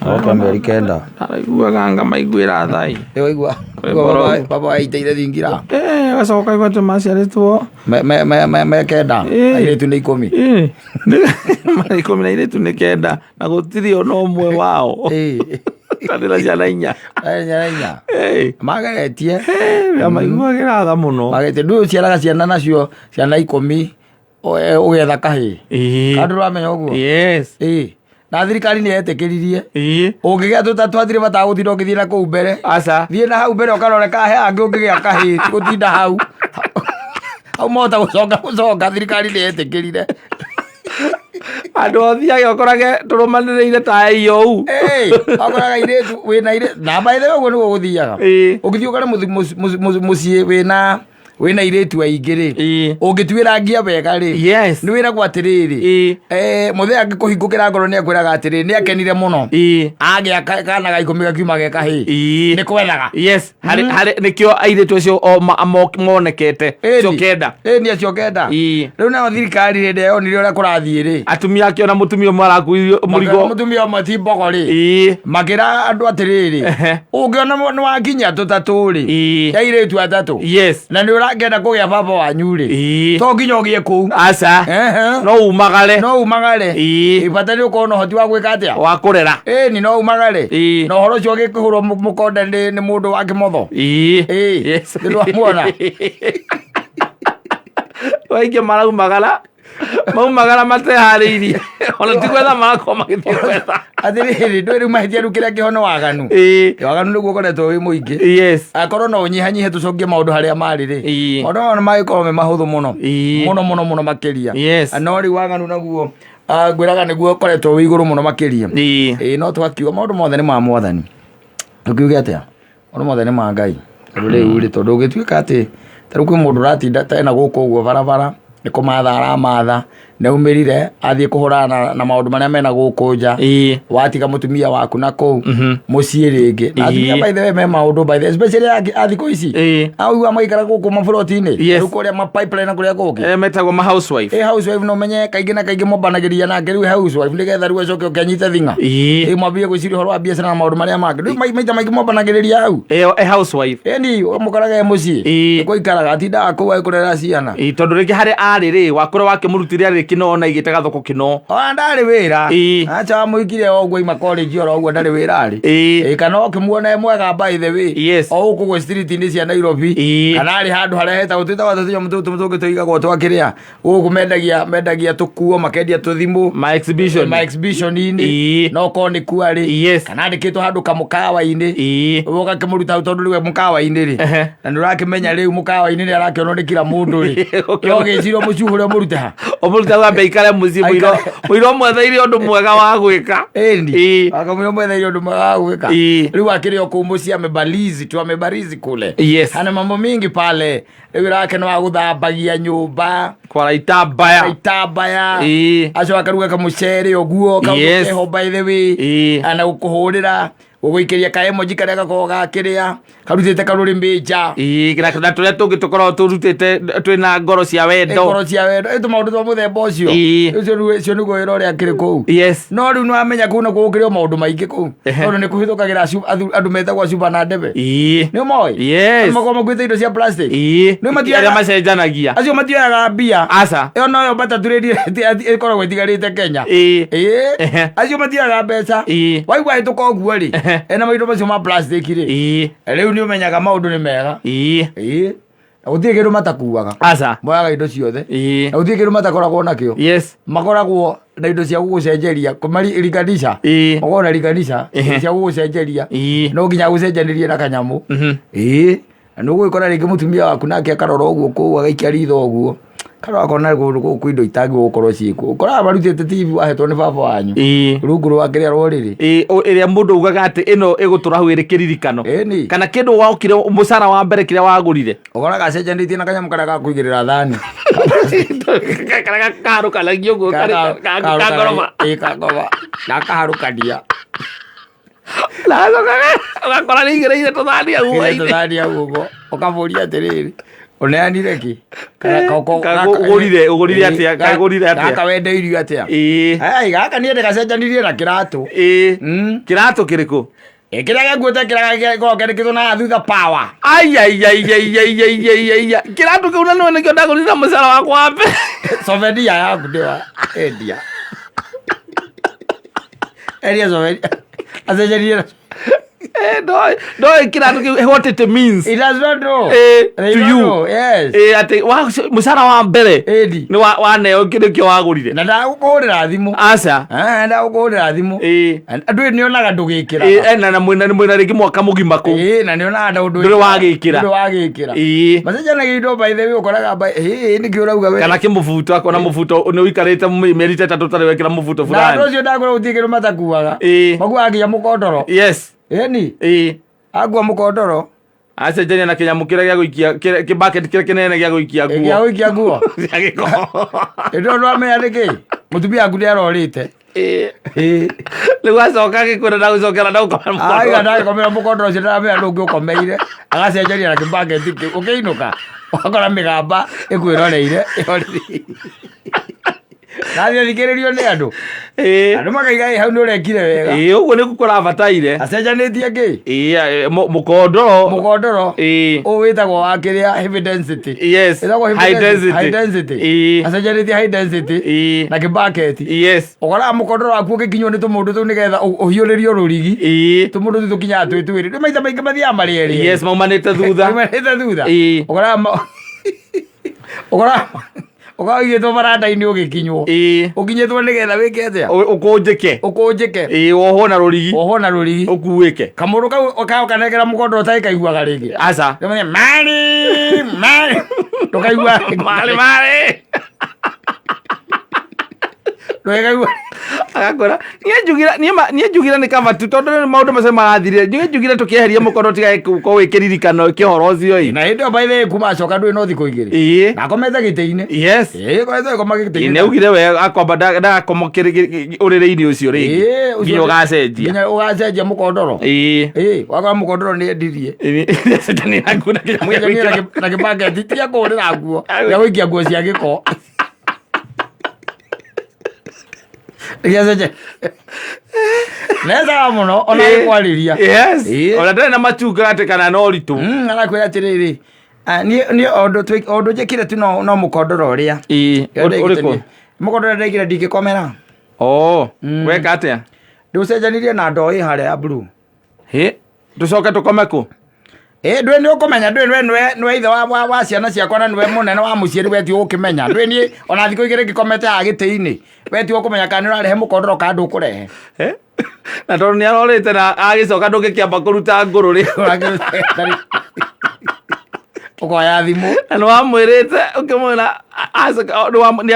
Oka mĩeri 9. Araiguaga anga maiguĩra thai. Ĩ waigua Rwĩmbo baba waitĩire thingira. Eh, gacoka kaigua atĩ maciarĩtwo. Me 9. Airĩtu nĩ 10. Ĩ, marĩ 10 na airĩtu nĩ 9 na gũtirĩ ona ũmwe wao. Tarĩ na ciana 4. Ciana 4. Ĩ. Mageretie. Maiguagĩra tha mũno. Mageretie. Ndũĩ ũciaraga ciana nacio ciana 10 ũgetha kahĩĩ. Ĩ. Kana ndũramenya ũguo? Yes. Ĩ. Na thirikari nĩ yetĩkĩririe. Ĩ. Ũngĩgĩa tũtatũ hatirĩ bata wa gũtinda ũgĩthiĩ na kũu mbere. Aca. Thiĩ na hau mbere ũkarore kana he angĩ ũngĩgĩa kahĩĩ ti gũtinda hau. Hau mahota gũcoka gũcoka thirikari nĩ yetĩkĩrire. Andũ othiage ũkorage tũrũmanĩrĩire ta iyou. Ĩ, wakoraga airĩtu wĩna airĩtu na by the way ũguo nĩguo gũthiaga. Ĩ. Ũngĩthiĩ ũkore mũciĩ wĩna airĩtu aingĩ rĩ. Ĩ. Ũngĩtuĩra ngia wega rĩ. Yes. Nĩ wĩragwo atĩrĩrĩ. Ĩ. Mũthee angĩkũhingũkĩra ngoro nĩ akwĩraga atĩrĩrĩ nĩ akenire mũno. Ĩ. Agĩa kana ga 10 gakiuma ge kahĩĩ. Ĩ. Nĩ kwethaga. Yes. Harĩ harĩ nĩkĩo airĩtu acio o monekete. Acio 9. Ĩ nĩ acio 9. Ĩ. Rĩu nayo thirikari hĩndĩ ĩrĩa yonire ũrĩa kũrathiĩ rĩ. Atumia akĩona mũtumia ũmwe arakuithio mũrigo. Mũtumia ũmwe ti mbogo rĩ. Ĩ. Makĩra andũ atĩrĩrĩ. Ehe. Ũngĩona nĩ wakinya tũtatũ rĩ. Ĩ. Ya airĩtu 3. Yes. Na nĩ ũrakĩenda kũgĩa baba wanyu rĩ. Ĩ. To nginya ũgĩe kũu. Aca. Ehe. No umagare. No umagare. Ĩ. Bata nĩ ũkorwo na ũhoti wa gwĩka atĩa? Wa kũrera. Ĩ ni no umagare. Ĩ. Na ũhoro ũcio ũgĩkĩhũrwo mũkonde nĩ mũndũ wa kĩmotho. Ĩ. Ĩ. Yes. Nĩ ndwamuona. Waingĩ maraumagara maumagara mateharĩirie ona ti gwetha marakorwo magĩthiĩ gwetha. Atĩrĩrĩ ndũĩ rĩu mahĩtia rĩu kĩrĩa kĩho nĩ waganu. Ĩ. Waganu nĩguo ũkoretwo wĩ mũingĩ. Yes. Akorwo no ũnyihanyihe tũcokie maũndũ harĩa marĩ rĩ. Ĩ. Maũndũ maya magĩkorwo me mahũthũ mũno. Ĩ. Mũno mũno mũno makĩria. Yes. No rĩu waganu naguo ngwĩraga nĩguo ũkoretwo wĩ igũrũ mũno makĩria. Ĩ. Ĩ no tũgakiuga maũndũ mothe nĩ ma mwathani. Tũkiuge atĩa? Maũndũ mothe nĩ ma Ngai. Tondũ rĩu rĩ tondũ ũngĩtuĩka atĩ ta rĩu kwĩ mũndũ ũratinda ta ena gũkũ ũguo barabara nĩ kũmatha aramatha nĩ aumĩrire athiĩ kũhũrana na maũndũ marĩa mena gũkũ nja. Ĩ. Watiga mũtumia waku na kũu mũciĩ rĩngĩ. Na atumia Ĩ. by the way me maũndũ by the way especially a thikũ ici. Ĩ. Aigua maikara gũkũ maburoti-inĩ. Yes. Rĩu kũrĩa ma pipeline na kũrĩa kũngĩ. Metagwo ma housewife. Ĩ housewife no menye kaingĩ na kaingĩ mombanagĩria nake rĩu housewife nĩgetha rĩu acoke oke anyite thing'a. Ĩ. Ĩ mwambie gwĩciria ũhoro wa biacara na maũndũ marĩa mangĩ. Rĩu maita maingĩ mombanagĩrĩria hau. Ĩyo ĩ housewife. Ĩni ũmũkoraga e mũciĩ. Ĩ. Nĩkuo aikaraga atindaga kũu agĩkũrera ciana. Ĩ tondũ rĩngĩ harĩa arĩ rĩ wakũra wakĩmũrutire arĩ kĩno na igĩte gathoko kĩno. Ona ndarĩ wĩra. Ĩ. Acha wamũikire o ũguo aima college oro ũguo ndarĩ wĩra arĩ. Ĩ. Ĩ kana ũkĩmuona e mwega by the way. Yes. O gũkũ gwĩ street-inĩ cia Nairobi. Ĩ. Kana arĩ handũ harĩa hetagwo twĩtagwo tũnyamũ tũtũ tũngĩ tũigagwo twa kĩrĩa. Gũkũ mendagia tũkuo makendia tũthimũ. Ma exhibition. Ma exhibition-inĩ. Ĩ. No korwo nĩ kuo arĩ. Yes. Kana andĩkĩtwo handũ kamũkawa-inĩ. Ĩ. Ũgakĩmũruta hau tondũ rĩu e mũkawa-inĩ rĩ. Ehe. Na nĩ ũrakĩmenya rĩu mũkawa-inĩ nĩ arakĩonwo nĩ kila mũndũ rĩ. Ũkĩona- No gĩciria ũmũcuhũre ũmũrute ha. Ũmũrute hau ambe aikare mũciĩ mũiro Aikare. mũiro mwetheire ũndũ mwega wa gwĩka. Ĩni. Ĩ. Akamwĩra mwetheire ũndũ mwega wa gwĩka. Ĩ. Rĩu akĩrĩ o kũu mũciĩ amebalizi tu amebarizi kule. Yes. Ana mambo mingi pale. Rĩu rake nĩ wa gũthambagia nyũmba. Kwara itambaya. Itambaya. Ĩ. Acio akaruga kamũcere ũguo. Kaũndũ Yes. keho by the way. Ĩ. Ana gũkũhũrĩra. Gũgũikĩria ka emoji karĩa gakoragwo gakĩrĩa. Karutĩte karũrĩmĩ nja. Ĩ na tũrĩa tũngĩ tũkoragwo tũrutĩte twĩna ngoro cia wendo. Ngoro cia wendo. Ĩ tũmaũndũ twa mũthemba ũcio. Ĩ. Ũcio ũcio nĩguo wĩra ũrĩa akĩrĩ kũu. Yes. No rĩu nĩwamenya kũu nakuo gũkĩrĩ o maũndũ maingĩ kũu. Ehe. Tondũ nĩ kũhĩtũkagĩra andũ metagwo cuba na ndebe. Ĩ. Nĩ ũmoĩ? Yes. Andũ makoragwo makuĩte indo cia plastic. Ĩ. Nĩ matioyaga- Arĩa macenjanagia. Acio matioyaga mbia. Aca. Ĩyo noyo matatũ rĩrĩa ĩkoragwo ĩtigarĩte Kenya. Ĩ. Ĩ. Ehe. Acio matioyaga mbeca. Ĩ. Waigua hĩtũka ũguo rĩ. Ehe. Ena maindo macio ma plastic rĩ. Ĩ. Rĩu nĩ ũmenyaga maũndũ nĩ mega. Ĩ. Ĩ. Na gũtirĩ kĩndũ matakuaga. Aca. Moyaga indo ciothe. Ĩ. Na gũtirĩ kĩndũ matakoragwo nakĩo. Yes. Makoragwo na indo cia gũgũcenjeria linganisha. Ĩ. Makoragwo na linganisha Ehe. cia gũgũcenjeria. Ĩ. No nginya agũcenjanĩrie na kanyamũ. Mhm. Ĩ. Na nĩ ũgũgĩkora rĩngĩ mũtumia waku nake akarora ũguo kũu agaikia ritho ũguo. Karora akona kũndũ kũu kwĩ indo itagĩrĩirwo gũkorwo ciĩkuo. Ũkoraga marutĩte TV wahetwo nĩ baba wanyu. Ĩ. Rungu rwa kĩrĩa rwa ũrĩrĩ. Ĩ, ĩrĩa mũndũ augaga atĩ ĩno ĩgũtũra hau ĩrĩ kĩririkano. Ĩni. Kana kĩndũ wokire mũcara wa mbere kĩrĩa wagũrire. Ũkoraga acenjanĩtie na kanyamũ karĩa ga kũigĩrĩra thani. Karĩa kaharũkanagia ũguo karĩ ka ngoroba. Ĩ kangoroba. Na akaharũkania. Na agacoka ũgakora nĩ igĩrĩire tũthani hau Igĩrĩire hwainĩ. tũthani hau ũguo. Ũkamũria atĩrĩrĩ. Ũneanire kĩ? Kana Ka- ũgũrire- ũgũrire atĩa? Ka ũgũrire atĩa? Gaka wendeirio atĩa? Ĩĩ. Ai, gaka niĩ ndĩgacenjanirie na kĩratũ. Ĩĩ. Mm. Kĩratũ kĩrĩkũ? Ĩ, kĩrĩa gĩkuĩte kĩrĩa gĩkoragwo kĩandĩkĩtwo na thutha power. Aiaiaiaiaiaiaia. Kĩratũ kĩu na nĩwe nĩkĩo ndagũrire na mũcara wakwa wa mbere. Souvenir yaku ndĩwa endia. Endia souvenir. Acenjanirie na Eh, ndoĩ kĩratũ kĩu what it means. It does not know. Eh, They to don't you. know, Yes. Ĩĩ, atĩ mũcara wa mbere Ĩndi. nĩ waneo nĩkĩo wagũrire. Na ndagũkũhũrĩra thimũ. Aca. Ah, ndagũkũhũrĩra thimũ. Ĩĩ. Andũ nĩonaga ndũgĩkĩra. Ĩĩ, eh, na mwĩna rĩngĩ mwaka mũgima kũu. Ĩĩ, na nĩonaga ndũ Ndũrĩ wagĩkĩra. Ndũrĩ wagĩkĩra. Ĩĩ. Macenjanagia indo by the way ũkoraga by ĩĩ nĩkĩ ũrauga we. Kana kĩmũbuto akona mũbuto nĩ ũikarĩte mĩeri ta ĩtatũ ũtarĩ wekĩra mũbuto Na andũ fulani. acio ndakwĩra gũtirĩ kĩndũ matakuaga. Ĩĩ. Makuaga nginya mũkondoro. Yes. Ĩni, Ĩĩ. akua mũkondoro. Acenjania na kĩnyamũ kĩrĩa gĩa gũikia kĩbucket kĩrĩa kĩnene gĩa gũikia Gĩa nguo. gũikia nguo. Gĩa gĩko. Ĩndĩ ũndũ wamenya nĩkĩ? Mũtumia waku nĩarorĩte. Ĩĩ. Ĩĩ. Rĩu acoka agĩkwĩra ndagũcokera ndagũkomera Aiga mũkondoro. ndagĩkomera mũkondoro ũcio ndaramenya ndũ ũngĩ ũkomeire. Agacenjania na kĩbucket kĩu. Ũkĩinũka ũgakora mĩgamba ĩkwĩroreire. Nathiĩ thikĩrĩrio nĩ andũ. Ĩĩ. Andũ makaiga "Ĩ, hau nĩ ũrekire wega. Ĩĩ, ũguo nĩguo kũrabataire. Acenjanĩtie kĩ? Ĩĩ, mũkondoro. Mũkondoro. Ĩĩ. Ũyũ wĩtagwo wa kĩrĩa heavy density. Yes. Ĩtagwo heavy High density. High density. Ĩĩ. Acenjanĩtie high density. Ĩĩ. Na kĩbucket. Yes. Ũkoraga mũkondoro waku ũgĩkinywo nĩ tũmũndũ tũu nĩgetha ũhiũrĩrio rũrigi. Ĩĩ. Tũmũndũ tũu tũkinyaga twĩ twĩrĩ. Rĩu maita maingĩ mathiaga marĩ erĩ. Yes, maumanĩte thutha. Maumanĩte thutha. Ĩĩ. Ũkoraga ũkoraga ũkoraga ũigĩtwo baranda-inĩ ũgĩkinywo. Ĩĩ. Ũkinyĩtwo nĩgetha wĩke atĩa? Ũkũnjĩke. Ũkũnjĩke. Ĩĩ, wohwo na rũrigi. Wohwo na rũrigi. Ũkuĩke. Kamũndũ kau kanengera mũkondoro ũtarĩ kaiguaga rĩngĩ. Aca. Nĩmenya, Mari, Mari. Ndũkaigua. Marĩ marĩ. Ndũkaigua. Agakwĩra niĩ njugire nĩ kaba tu tondũ rĩu maũndũ macio marathirire. Niĩ njugire tũkĩeheria mũkondo tigae gũkorwo wĩ kĩririkano kĩa ũhoro ũcio ĩ. Na hĩndĩ ĩyo by the way kuma acoka ndũrĩ no thikũ igĩrĩ. Ĩĩ. Na akomete gĩtĩ-inĩ. Yes. Ĩĩ, koretwo agĩkoma gĩtĩ-inĩ. Nĩ augire we akwamba ndagakoma ũrĩrĩ-inĩ ũcio rĩngĩ. Ĩĩ, ũcio Nginya ũgacenjia. Nginya ũgacenjia mũkondoro. Ĩĩ. Ĩĩ, wakora mũkondoro nĩ endirie. Ĩĩ. Naguo na kĩnyamũ gĩa Acenjania na gwĩkĩra. na kĩbaketi ti gĩa kũhũrĩra nguo, gĩa gũikia nguo cia gĩko. Nĩgĩacenjia. Necaga mũno ona agĩkwarĩria. Yes. Ĩĩ. Ona ndarĩ na machunga atĩ kana na ũritũ. Arakwĩra atĩrĩrĩ, ah, niĩ o ũndũ o ũndũ njĩkire tu no mũkondoro ũrĩa. Ĩĩ. Ũrĩkũ? Mũkondoro ũrĩa ndaigire ndingĩkomera. Oh, weka atĩa? Ndũcenjanirie na ndoo ĩ harĩa ya blue. Hĩ, tũcoke tũkome kũ? Ĩ ndũĩ nĩ ũkũmenya ndũĩ nĩwe nĩwe nĩwe ithe wa ciana ciakwa na nĩwe mũnene wa mũciĩ rĩu we ti ũgũkĩmenya. Ndũĩ niĩ ona thikũ igĩrĩ ngĩkomete haha gĩtĩ-inĩ. We ti ũkũmenya kana nĩ ũrarehe mũkondoro kana ndũkũrehe. Eh? Na tondũ nĩ arorĩte na agĩcoka ndũngĩkĩamba kũruta ngũrũ rĩ. Ũkoya thimũ. Na nĩ wamwĩrĩte ũkĩmwĩra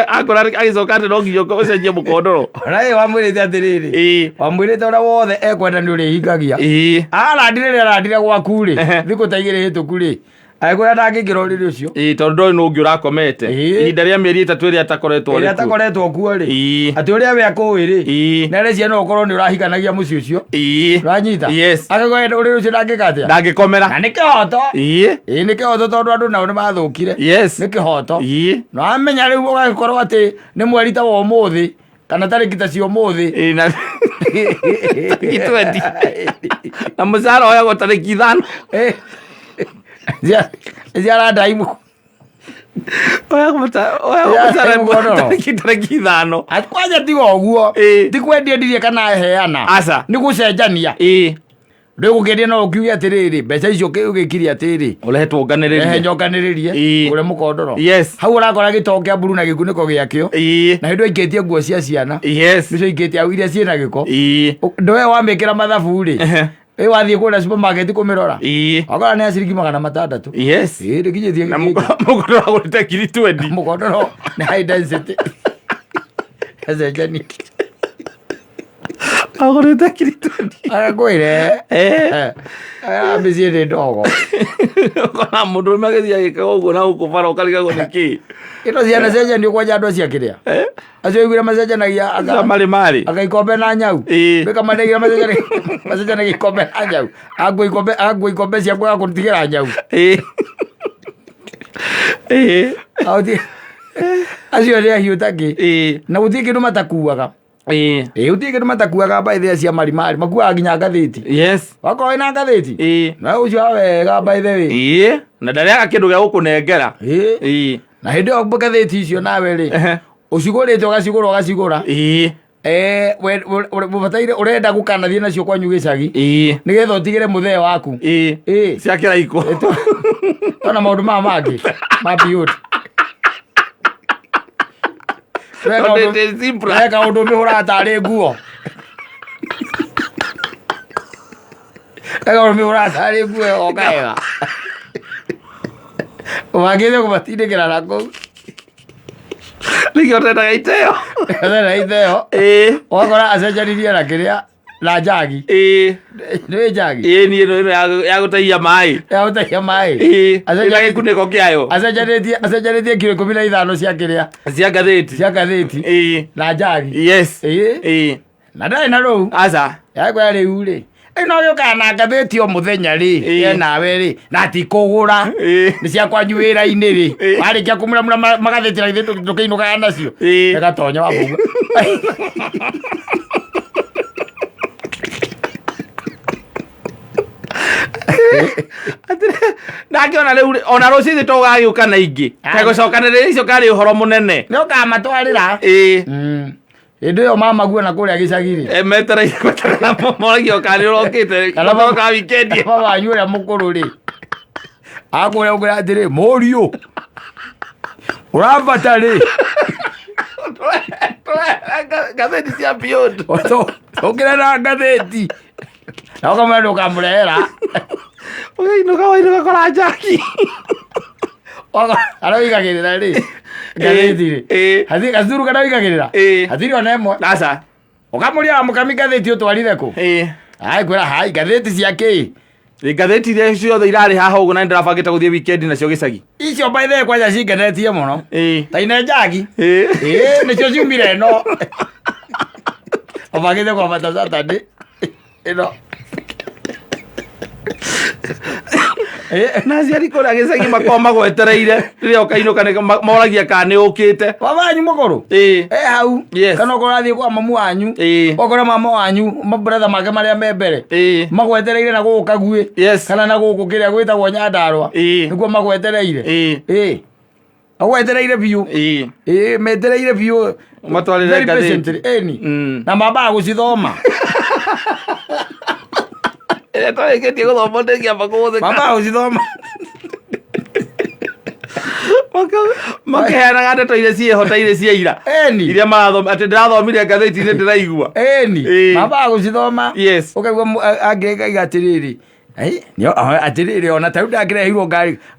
akora agĩcoka atĩ no nginya ũcenjie mũkondoro. Ona ĩ wamwĩrĩte atĩrĩrĩ. Ĩĩ. Wamwĩrĩte ũrĩa wothe ekwenda nĩ ũrĩhingagia. Ĩĩ. Arandire rĩrĩa arandire gwaku rĩ, Ehe. thikũ ta igĩrĩ hĩtũku rĩ, agĩkwĩra ndangĩingĩra ũrĩrĩ ũcio. Ĩĩ, tondũ ndoĩ nũ ũngĩ ũrakomete. Ĩĩ. Ihinda rĩa mĩeri ĩtatũ ĩrĩa atakoretwo Ĩrĩa arĩ kuo. atakoretwo kuo rĩ, Ĩĩ. atĩ ũrĩa we akũĩ rĩ, Ĩĩ. na rĩciria no ũkorwo nĩ ũrahikanagia mũciĩ ũcio. Ĩĩ. Ũranyita? Yes. Agĩkwĩra ũrĩrĩ ũcio ndangĩka atĩa? Ndangĩkomera. Na nĩ kĩhoto. Ĩĩ. Ĩĩ nĩ kĩhoto tondũ andũ nao nĩ mathũkire. Yes. Nĩ kĩhoto. Ĩĩ. Na wamenya rĩu ũgagĩkorwo atĩ nĩ mweri ta wa ũmũthĩ kana tarĩki ta cia ũmũthĩ. Ĩĩ, na tarĩki 20. Na mũcara oyagwo tarĩki 5. Eh. Ciarandaimu. Oyagwo mũcara Mũkondoro. tarĩki 5. Kwanja tiga ũguo. Ĩĩ. Ti kwendia endirie kana aheana. Aca. Nĩ gũcenjania. Ĩĩ. Rĩu gũkĩendia no ũkiuge atĩrĩrĩ, mbeca icio ũgĩkirie atĩrĩ. Ũrehe Rehe tuonganĩrĩrie. njokanĩrĩrie Ĩĩ. ngũre mũkondoro. Yes. Hau ũrakora gĩtoo kĩa mburu na gĩkunĩko gĩakĩo. Ĩĩ. Na hĩndĩ ĩyo aikĩtie nguo cia ciana. Yes. Nĩcio aikĩtie hau iria ciĩna gĩko. Ĩĩ. Ndũe wamĩkĩra mathabu rĩ. Ehe. Ĩ wathiĩ kũrĩa supermarket kũmĩrora. Ĩĩ. Wakora nĩ ya ciringi 600. Yes. Ĩĩ ndĩkinyĩtie Na gĩkĩnjĩ. mũkondoro agũrĩte ngiri 20. Mũkondoro nĩ high density. Acenjania. Agũrĩte ngiri 20. Arakwĩre. Eh. Mĩciĩ nĩ ndogo. Ũkona mũndũ ũrũme agĩthiĩ agĩkaga ũguo na gũkũ bara ũkarigagwo nĩ kĩĩ. Ĩno ciana cenjanio kwanja andũ acio akĩrĩa. Eh? Acio aiguire macenjanagia Aya marĩ marĩ. anga ikombe na nyau. Ĩĩ. Mbĩka mandegira macenjanagia ikombe na nyau. Angua ikombe cia kwaga kũtigĩra nyau. Ĩĩ. Ĩĩ. Acio nĩ ahiũ takĩ. Ĩĩ. Na gũtirĩ kĩndũ matakuaga. Ĩĩ. Ĩĩ, gũtirĩ kĩndũ matakuaga by the way cia marimari, makuaga nginya ngathĩti. Yes. Wakorwo wĩna ngathĩti, Ĩĩ. na ũcio wa wega by the way. Ĩĩ. Na ndarĩaga kĩndũ gĩa gũkũnengera. Ĩĩ. Ĩĩ. Na hĩndĩ ĩyo ngathĩti icio nawe rĩ, Ehe. ũcigũrĩte ũgacigũra ũgacigũra. Ĩĩ. Eh, ũbataire ũrenda gũkanathiĩ nacio kwanyu gĩcagi Ĩĩ. nĩgetha ũtigĩre mũthee waku. Ĩĩ. Ĩĩ. Cia kĩraikũ. Tona maũndũ maya mangĩ ma BOT. Tondũ it is simpler. Weka ũndũ ũmĩhũraga tarĩ nguo. Weka ũndũ ũmĩhũraga tarĩ nguo ĩyo ũkaega. Ũbangĩte kũmatindĩkĩra na kũu. Nĩkĩo ũtendaga iteo. Ethere itheo. Ĩĩ. Ũgakora acenjanirie na kĩrĩa na njagi. Ĩĩ. Nĩ njagi. Ĩĩ niĩ ĩno ĩno ya gũtehia maĩ. Ya gũtehia maĩ. Ĩĩ. Ĩna Acenjanĩtie gĩkunĩko kĩayo. acenjanĩtie kiro 15 cia kĩrĩa Cia ngathĩti. cia ngathĩti Ĩĩ. na njagi. Yes. Ĩĩ. Ĩĩ. Na ndarĩ na rũu. Aca. Yakwĩra rĩu rĩ ĩno gĩũkaga na ngathĩti o mũthenya rĩ Ĩĩ. ye nawe rĩ na ti kũgũra Ĩĩ. nĩ cia kwanyu wĩra-inĩ rĩ Ĩĩ. warĩkia kũmuramura magathĩti na githĩ ndũkĩinũkaga nacio Ĩĩ. ĩgatonya wabũga Nake ona rĩu rĩ, ona rũcinĩ to ũgagĩũka na ingĩ. Ah. Gũcokanĩrĩria icio karĩ ũhoro mũnene. nĩ ũkamatwarĩra Ĩĩ. Hĩndĩ ĩyo mama guo na kũrĩa gĩcagi rĩ E, metereire gweterera moragio kana nĩ ũrokĩte Kana kana ka weekend. baba wanyu ũrĩa mũkũrũ rĩ akũrĩa ũkwĩra atĩrĩ mũriũ ũrambata rĩ Ngathĩti cia Beyond. ũkĩre na ngathĩti na ũkamwĩra ndũkamũrehera Ũgainũka wainũka kora njaki. aroigagĩrĩra rĩ ngathĩti rĩ Ĩĩ. Hatirĩ gacuru kana oigagĩrĩra Ĩĩ. hatirĩ ona ĩmwe Aca. ũkamũria wa mũkami ngathĩti ũtwarire kũ Ĩĩ. ai kwĩra hai ngathĩti cia kĩ Ĩ, ngathĩti iria ciothe irarĩ haha ũguo na nĩndĩrabangĩte gũthiĩ weekend nacio gĩcagi. Icio by the way kwanja cingenetie mũno. Ĩĩ. Ta ine njagi. Ĩĩ. Ĩĩ nĩcio ciumire ĩno. Ũbangĩte kwambata Saturday ĩno. Ĩĩ. Na aciari kũrĩa gĩcagi makoragwo magwetereire rĩrĩa ũkainũka moragia kana nĩ ũkĩte. Baba wanyu mũkũrũ Ĩĩ. e hau. Yes. Kana okorwo ũrathiĩ kwa mamu wanyu. Ĩĩ. Ũkore mama wanyu mabrother make marĩa me mbere. Ĩĩ. Magwetereire na gũkũ Kaguĩ. Yes. Kana na gũkũ kĩrĩa gwĩtagwo Nyandarũa. Ĩĩ. Nĩkuo magwetereire. Ĩĩ. Ĩĩ. Agwetereire biũ. Ĩĩ. Ĩĩ metereire biũ. Matwarĩre Very ngathĩti. patiently, ĩni. Na mambaga gũcithoma. Ĩrĩa twarĩkĩtie gũthoma ndĩngĩamba kũhũthĩka. Mambaga gũcithoma. Makeheanaga ndeto iria ciĩho ta iria cia ira. Ĩni. Iria marathoma atĩ ndĩrathomire ngathĩti-inĩ ndĩraigua. Ĩni. Ĩĩ. Mambaga gũcithoma. Yes. Ũkaigua angĩkaiga atĩrĩrĩ. Ai, atĩrĩrĩ ona ta rĩu ndakĩreheirwo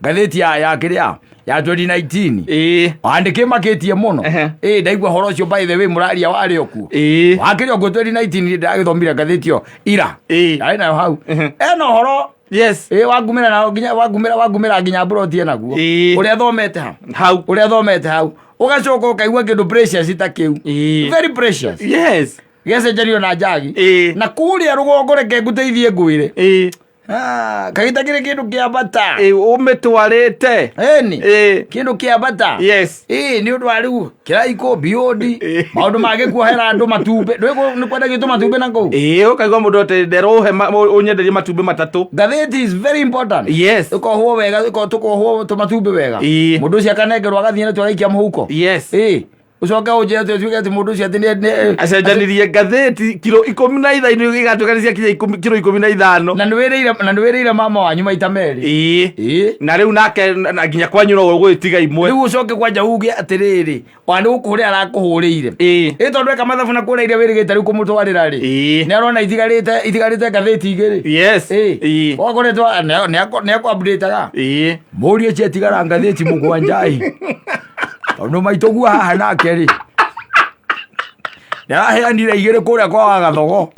ngathĩti ya kĩrĩa ya 2019. Ĩĩ. Wandĩkĩ makĩtie mũno. Ehe. Ĩĩ ndaigua horo ũcio by the way mũraria warĩ o kuo. Ĩĩ. Wakĩrĩ o kuo 2019 ndagĩthomire ngathĩti ĩyo ira. Ĩĩ. Ndarĩ nayo hau. Ehe. Ena ũhoro Yes. ĩĩ wangumĩra na nginya wangumĩra nginya mburoti enaguo. Ĩĩ. Ũrĩa thomete hau. Hau. Ũrĩa thomete hau. Ũgacoka ũkaigua kĩndũ precious ta kĩu. Ĩĩ. Very precious. Yes. Gĩacenjanio na njagi. Ĩĩ. Na kũrĩa rũgongo reke ngũteithie ngwĩre. Ĩĩ. Ah, kagita kĩrĩ kĩndũ kĩa bata. Ĩĩ ũmĩtwarĩte. Ĩni. Ĩĩ. Kĩndũ kĩa bata. Yes. Ĩĩ nĩ ũndũ wa rĩu kĩraikũ biondi Ĩĩ. maũndũ mangĩkuohera andũ matumbĩ ndũĩ nĩ kwendagio tũmatumbĩ na kũu. Ĩĩ ũkaigua mũndũ atĩ nderũhe ũnyenderie matumbĩ matatũ. Ngathĩti is very important. Yes. Ĩkohwo wega tũkohwo tũmatumbĩ wega. Ĩĩ. Mũndũ ũcio akanengerwo agathiĩ natuo agaikia mũhuko. Yes. Ĩĩ. Ũcoke ũnjĩre atĩ ũtuĩke atĩ mũndũ ũcio atĩ nĩ Acenjanirie ngathĩti kiro 15 igatuĩka nĩ ciakinya kiro 15. na nĩ wĩrĩire mama wanyu maita merĩ. Ĩĩ. Ĩĩ. Na rĩu nake na nginya kwanyu no ũgũgĩtiga imwe. Rĩu ũcoke kwanja uge atĩrĩrĩ wa nĩ gũkũhũrĩra arakũhũrĩire. Ĩĩ. Ĩ tondũ eka mathabu na kũrĩa iria wĩrĩgĩte rĩu kũmũtwarĩra rĩ. Ĩĩ. Nĩ arona itigarĩte ngathĩti igĩrĩ. Yes. Ĩĩ. Ĩĩ. Wakoretwo nĩ akũ-update-aga. Ĩĩ. Mũriũ ũcio atigara ngathĩti mũgwanja ĩ. Tondũ maitũ guo haha nake rĩ. Nĩ araheanire igĩrĩ kũrĩa kwa Wagathogo.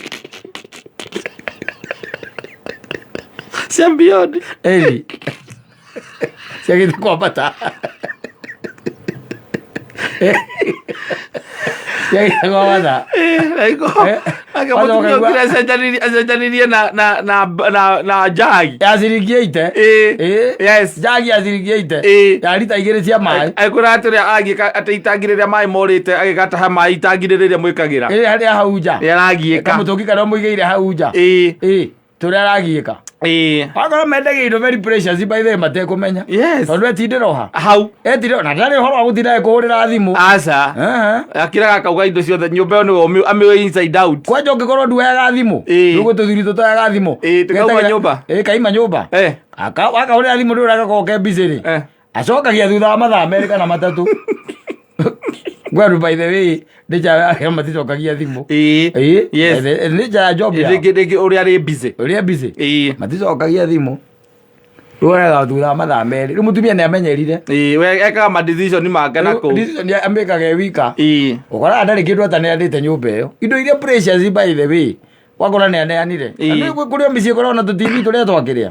Cia Beyond. Ĩni. Ciagĩte kwambata. Ciagĩte kwambata. Ĩĩ, raiko. Eh. Ake mũtumia ũkire acenjanirie na njagi. Ya ciringi 80. Ĩĩ. Ĩĩ. Yes. Njagi ya ciringi 80. Ĩĩ. Ya rita igĩrĩ cia maĩ. Akwĩra atĩrĩ agĩka atĩ itangi rĩrĩa maĩ morĩte agĩgataha maĩ itangi rĩrĩa mwĩkagĩra. Ĩrĩ harĩa hau nja. Nĩ aragiĩka. Kamũtũngi karĩa mũigĩire hau nja. Ĩĩ. Ĩĩ. Tũrĩa aragiĩka. Ĩĩ. Wakorwo mendagia indo very precious by the way matekũmenya. Yes. Tondũ etindĩra oha. Hau. Etindĩra na ndarĩ ũhoro wa gũtinda akĩhũrĩra thimũ. Aca. Ehe. Akĩraga akauga indo ciothe nyũmba ĩyo nĩwe amĩoe inside out. Kwanja ũngĩkorwo nduoyaga thimũ. Ĩĩ. Rĩu tũthuri tũtoyaga thimũ. Ĩĩ, tũkauma Getagĩra- nyũmba. Ĩĩ, kaima nyũmba. Eh. Wakahũrĩra thimũ ndũrĩa gakorwo ke busy rĩ. Eh. Acokagia thutha wa mathaa merĩ kana matatũ. Ngwandu by the way, nĩ nja maticokagia thimũ. Ĩĩ. Ĩĩ. Yes. Nĩ nja ya job yao. Rĩngĩ rĩngĩ ũrĩa arĩ busy. Ũrĩa busy. Ĩĩ. Maticokagia thimũ. Rũraga thutha wa mathaa merĩ. Rĩu mũtumia nĩ amenyerire. Ĩĩ, we ekaga ma decision make na Rĩu kũu. decision amĩkaga e wika. Ĩĩ. Ũkoraga ndarĩ kĩndũ ataneanĩte nyũmba ĩyo. Indo iria precious by the way. Wakora nĩ aneanire. Ĩĩ. Na nĩ kũrĩ o mĩciĩ ĩkoragwo na tũ-TV tũrĩa twakĩrĩa.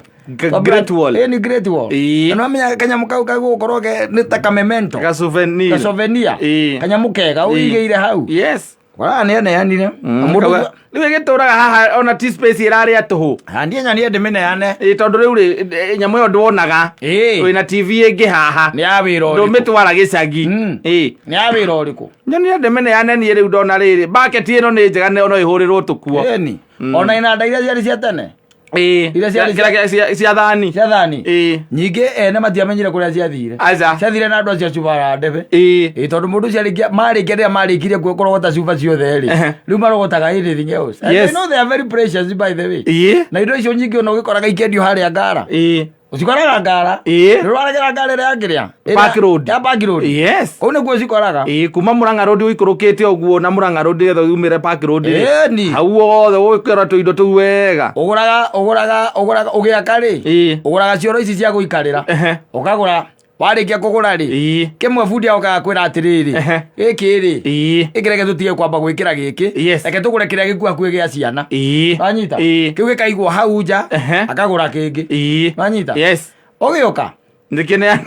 Great Wall. Ĩĩ nĩ Great Wall. Ĩĩ. Na nĩwamenya kanyamũ kau kagũkorwo ke nĩ ta kamemento. Ga souvenir. Kasovenia. Ĩĩ. Kanyamũ kega Ĩĩ. ũigĩire hau. Yes. Ũkoraga nĩ aneanire. Na mũndũ Kauga, rĩu ĩgĩtũraga haha ona ti space ĩrarĩa tũhũ. Ha, niĩ nyonie ndĩmĩneane. Ĩĩ, tondũ rĩu rĩ nyamũ ĩyo ndwonaga. Ĩĩ. Wĩna TV ĩngĩ haha. Nĩ ya wĩra ũrĩkũ? Ndũmĩtwara gĩcagi. Ĩĩ. Nĩ ya wĩra ũrĩkũ? Nyonire ndĩmĩneane niĩ rĩu ndona rĩrĩ. Bucket ĩno nĩ njega no ĩhũrĩrwo tũkuo. Ĩni. Ona inanda iria ciarĩ cia tene. Ĩĩ. Iria ciarĩ Cia thani. Cia thani. Ĩĩ. Nyingĩ ene matiamenyire kũrĩa ciathire. Aca. Ciathire na andũ acio a cuba ya ndebe. Ĩĩ. Ĩĩ tondũ mũndũ ũcio arĩkia marĩkia rĩrĩa marĩkirie kũrogota cuba ciothe rĩ. Ehe. Rĩu marogotaga anything else. And Yes. they know they are very precious by the way. Ĩĩ. Na indo icio nyingĩ ona ũgĩkoraga ikĩendio harĩa ngara. Ĩĩ. Ũcikoraga ngara. Ĩĩ. Nĩ ũraregera ngara ĩrĩa ya kĩrĩa? Ĩrĩa- Park Road. Ya Park Road. Yes. Kũu nĩkuo ũcikoraga. Ĩĩ, kuma Murang'a Road ũikũrũkĩte ũguo na Murang'a Road nĩgetha umĩre Park Road rĩ. Ĩni. Hau wothe ũgũkĩra tũindo tũu wega. Ũgũraga ũgũraga ũgũraga ũgĩaka rĩ. Ĩĩ. Ũgũraga cioro ici cia gũikarĩra. Ehe. Ũkagũra warĩkia kũgũra rĩ. Ĩĩ. Kĩmwe bundi agokaga kwĩra atĩrĩrĩ. Ehe. Gĩkĩ rĩ. Ĩĩ. Gĩkĩ reke tũtige kwamba gwĩkĩra gĩkĩ. Yes. Reke tũgũre kĩrĩa gĩkuhakuhĩ gĩa ciana. Ĩĩ. Wanyita? Ĩĩ. Kĩu gĩkaigwo hau nja. Ehe. Akagũra kĩngĩ. Ĩĩ. Wanyita? Yes. Ũgĩũka. Nĩkĩneana.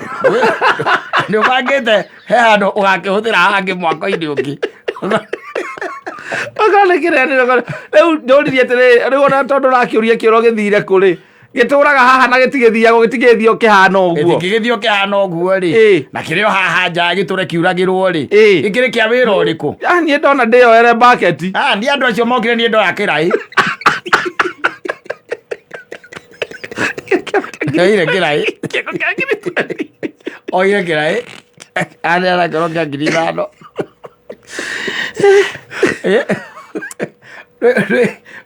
Nĩ ũbangĩte he handũ ũgakĩhũthĩra hangĩ mwako-inĩ ũngĩ. Okorwo nĩ kĩneanĩro rĩu ndũririe atĩrĩrĩ rĩu ona tondũ ũrakĩũria kĩoro gĩthire kũ rĩ gĩtũraga haha na gĩtigĩthiagwo gĩtigĩthio kĩhana ũguo. Gĩtigĩthio kĩhana ũguo rĩ. Ĩĩ. Na kĩrĩ o haha nja gĩtũre kiuragĩrwo rĩ. Ĩĩ. Gĩkĩrĩ kĩa wĩra ũrĩkũ? Ah, niĩ ndona ndĩyoere bucket. Ah, niĩ andũ acio mokire niĩ ndoya kĩraĩ. Oire kĩraĩ. Oire kĩraĩ. Aneana kĩoro kĩa 5,000.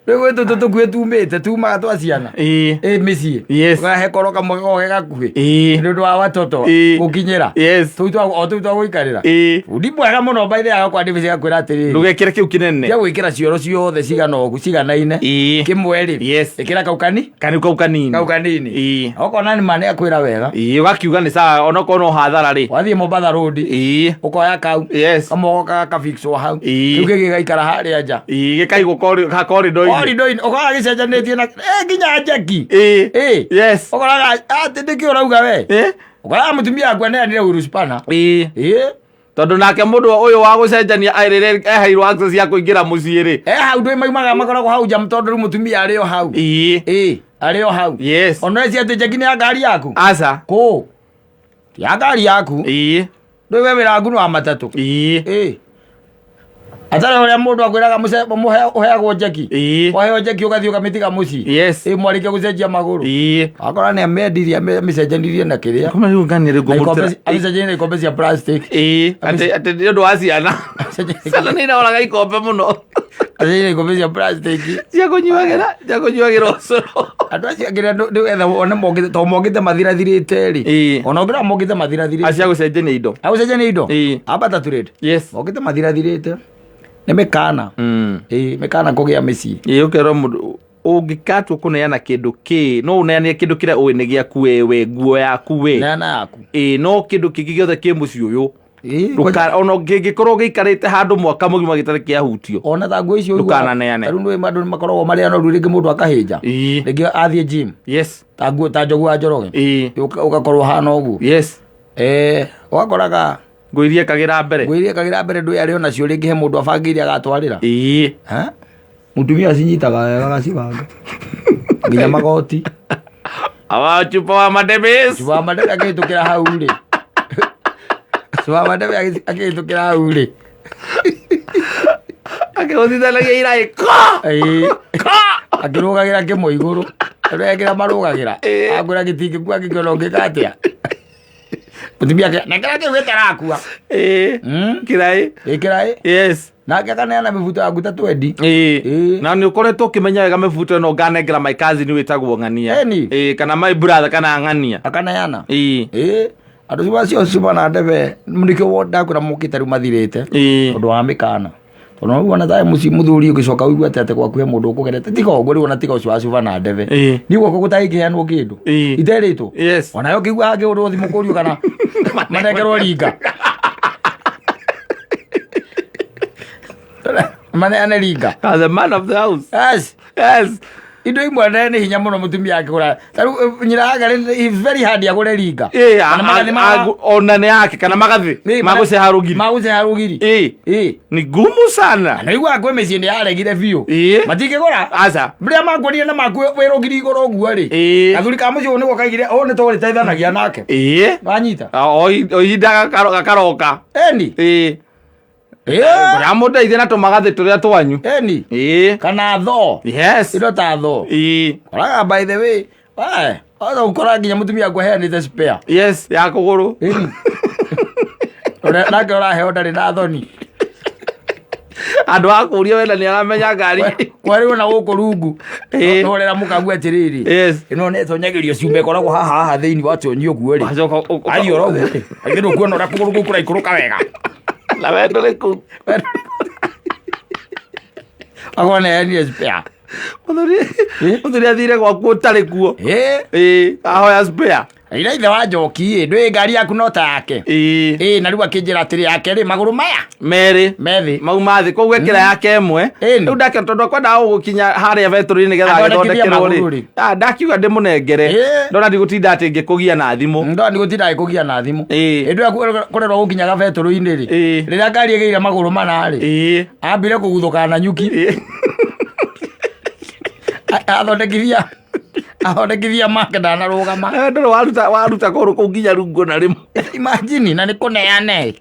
Rĩu gwĩ tũtũ tũkuĩ tumĩte tumaga twa ciana. Ĩĩ. Ĩ mĩciĩ. Yes. Ũkahe koro kamwe gakoragwo ge gakuhĩ. Ĩĩ. Nĩ ũndũ wa watoto Ĩĩ. gũkinyĩra. Yes. Tũu twa o tũu twa gũikarĩra. Ĩĩ. Bundi mwega mũno by the way agakwa ndĩmĩciĩ agakwĩra atĩrĩrĩ. Ndũgekĩre kĩu kĩnene. Tia gwĩkĩra cioro ciothe cigana ũguo ciganaine. Ĩĩ. Kĩmwe rĩ. Yes. Ĩkĩra kau kani. Kani kau kanini. Kau kanini. Ĩĩ. Okona nĩ ma nĩ akwĩra wega. Ĩĩ, ũgakiuga nĩ sawa onokorwo no hathara rĩ. Wathiĩ Mombatha Road. Ĩĩ. Ũkoya kau. Yes. Kamwe gokaga gakabixwo hau. Ĩĩ. Kĩu kĩngĩ gĩgaikara harĩa nja. Ĩĩ, gĩkaigwo corridor-inĩ. Corridor-inĩ ũkoraga gĩcenjanĩtie na nginya njeki. Ĩĩ. Ĩĩ. Yes. Ũkoraga atĩ nĩkĩ ũrauga we. Ĩĩ. Ũkoraga mũtumia waku aneanire wheelspana. Ĩĩ. Ĩĩ. Tondũ nake mũndũ ũyũ wa gũcenjania rĩrĩa eheirwo access ya kũingĩra mũciĩ rĩ. Hau ndũĩ maumaga makoragwo hau nja tondũ rĩu mũtumia arĩ o hau. Ĩĩ. Ĩĩ, arĩ o hau. Yes. Ona eci atĩ njeki nĩ ya ngari yaku. Aca. Kũ? Ti ya ngari yaku. Ĩĩ. Ndũĩ we wĩra waku nĩ wa matatũ. Ĩĩ. Ĩĩ. Atarĩ ũrĩa mũndũ akwĩraga ũheagwo njeki. Ĩĩ. Waheo njeki ũgathiĩ ũkamĩtiga mũciĩ. Yes. Ĩĩ mwarĩkia gũcenjia magũrũ. Ĩĩ. Wakora nĩ amendirie amĩcenjanirie na kĩrĩa. Kuma rĩu ngani rĩu Na ikombe ngũmũrutĩra. amĩcenjanirie na ikombe cia plastic. Ĩĩ. Atĩ atĩ nĩ ũndũ wa ciana. Ciana nĩ iraoraga ikombe mũno. Amĩcenjanirie na ikombe cia plastic. Cia kũnyuagĩra, cia kũnyuagĩra ũcũrũ. Andũ acio angĩ nĩgetha one mokĩte to mokĩte mathirathirĩte rĩ. Ĩĩ. Ona ũngĩrora mokĩte mathirathirĩte. Acia gũcenjania indo. Agũcenjania indo. Ĩĩ. Ambata trade. Yes. Mokĩte mathirathirĩte. Nĩ mĩkana. Ĩĩ, mĩkana kũgĩa mĩciĩ. Ĩĩ, ũkerwo mũndũ ũngĩkatua kũneana kĩndũ kĩ no ũneane kĩndũ kĩrĩa ũĩ nĩ gĩaku wewe nguo yaku we Neana yaku. ĩĩ no kĩndũ kĩngĩ gĩothe kĩ mũciĩ ũyũ Ĩĩ, Ndũka- ona kĩngĩkorwo gĩikarĩte handũ mwaka mũgima gĩtarĩ kĩahutio ona ta nguo icio Ndũkananeane. Tarĩu nĩ andũ nĩmakoragwo marĩ anoru rĩngĩ mũndũ akahĩnja. Ĩĩ. Rĩngĩ athiĩ gym. Yes. Ta nguo ta njogu wa Njoroge. Ĩĩ. Ũgakorwo hana ũguo. Yes. Ũgakoraga Nguo iria ekagĩra mbere. nguo iria ekagĩra mbere ndũĩ arĩ onacio rĩngĩ he mũndũ abangĩire agatwarĩra. Ĩĩ. Ha? Mũtumia acinyitaga wega agacibanga nginya magoti. Awa chupa wa madebes. Cuba wa madebe akĩhĩtũkĩra hau rĩ, cuba wa madebe akĩhĩtũkĩra hau rĩ, Akĩhũthithanagia iraĩ ko. Ĩĩ. Ko. Akĩrũgagĩra kĩmwe igũrũ tondũ ekĩra marũgagĩra. Ĩĩ. Akwĩra gĩtingĩkua ngĩkĩona ũngĩka atĩa mũtumia ake nengera kĩu gĩtarakua. Ĩĩ. Kĩraĩ. Ĩkĩra ĩ. Yes. Nake akaneana mĩbuto yaku ta twendi. Ĩĩ. Ĩĩ. Na nĩ ũkoretwo ũkĩmenya wega mĩbuto ĩno nganengera my cousin wĩtagwo ng'ania. Ĩni. Ĩĩ, kana my brother kana ng'ania. Akaneana. Ĩĩ. Ĩĩ, andũ acio cuma na ndebe nĩkĩo ndakwĩra mokĩte rĩu mathirĩte. Ĩĩ. Tondũ wa mĩkana, tondũ no wona tae mũciĩ mũthuri ũgĩcoka ũigue atĩ atĩ gwaku he mũndũ ũkũgerete tiga ũguo rĩu ona tiga ũcio wa cuba na ndebe. Ĩĩ. Niĩ gwakwa gũtangĩkĩheanwo kĩndũ Ĩĩ. iterĩtwo. Yes. Onayo ngĩigua hangĩhũrwo thimũ kũrio kana manengerwo ringa maneane ringa. As the man of the house. Yes. Yes. Indo imwe nene nĩ hinya mũno mũtumia akĩgũra tarĩu nyina yake is very hard agũre ringa. Ĩĩ, Kana magathĩ ona nĩ yake kana magathĩ Ĩĩ, magũceha rũgiri. Magũceha rũgiri. Ĩĩ. Ĩĩ. Ni gumu sana. Na igua kwĩ mĩciĩ nĩ yaregire biũ. Ĩĩ. Matingĩgũra. Aca. Rĩrĩa makuonire na maku wĩ rũgiri igũrũ ũguo rĩ, Ĩĩ. gathuri ka mũciĩ ũyũ nĩguo kaigire ũũ nĩ tũrĩteithanagia nake. Ĩĩ. Wanyita. O ihinda gakaroka. Eni. Ĩĩ. Ĩĩ. Ndĩramũteithia na tũmagathĩ tũrĩa twanyu. Eni. Ĩĩ. Kana thoo. Yes. Indo ta thoo. Ĩĩ. Koraga by the way. Wae. Waza gũkora nginya mũtumia aku aheanĩte spare. Yes, ya kũgũrũ. Ĩni. Ũrĩa nake ũraheo ndarĩ na thoni. Andũ a kũria wenda nĩ aramenya ngari. Kwarĩrwo na gũkũ rungu. Ĩĩ. Norera mũkagu atĩrĩrĩ. Yes. Ĩno nĩ ĩtonyagĩrio ciumba ĩkoragwo haha haha thĩinĩ wa tonyi ũguo rĩ. Wacoka Athiĩ oro ũguo rĩ. Agithĩ ndũkuona ũrĩa kũgũrũ kũu kũraikũrũka wega. Na we ndũrĩ kũu. Akorwo nĩ aheanire spare. Mũthuri mũthuri athire gwaku ũtarĩ kuo. Ĩĩ. Ĩĩ, ahoya spare. Ira ithe wa njoki ĩ, ndũĩ ngari yaku no ta yake. Ĩĩ. Ĩĩ, na rĩu akĩnjĩra atĩrĩ yake rĩ magũrũ maya Merĩ. methi. Mau mathĩ koguo ĩkĩra yake ĩmwe. Ĩni. Rĩu ndake tondũ akwendaga gũgũkinya harĩa betũrũ-inĩ nĩgetha Athondekithie agĩthondekerwo magũrũ rĩ. rĩ. Ah, ndakiuga ndĩmũnengere. Ĩĩ. Ndona ndigũtinda atĩ ngĩkũgia na thimũ. Ndo nĩ gũtinda gũkũgia na thimũ. Ĩĩ. Ĩndũ ya kũrerwo gũkinyaga betũrũ-inĩ rĩ. Ĩĩ. Rĩrĩa ngari ĩgĩire magũrũ mana rĩ. Ĩĩ. Ambire kũguthũka na nyuki. Ĩĩ. Athondekithia make ndanarũgama. Eh, ndũrĩ waruta kũgũrũ kũu nginya rungu na rĩmwe. Imagine na nĩ kũneane.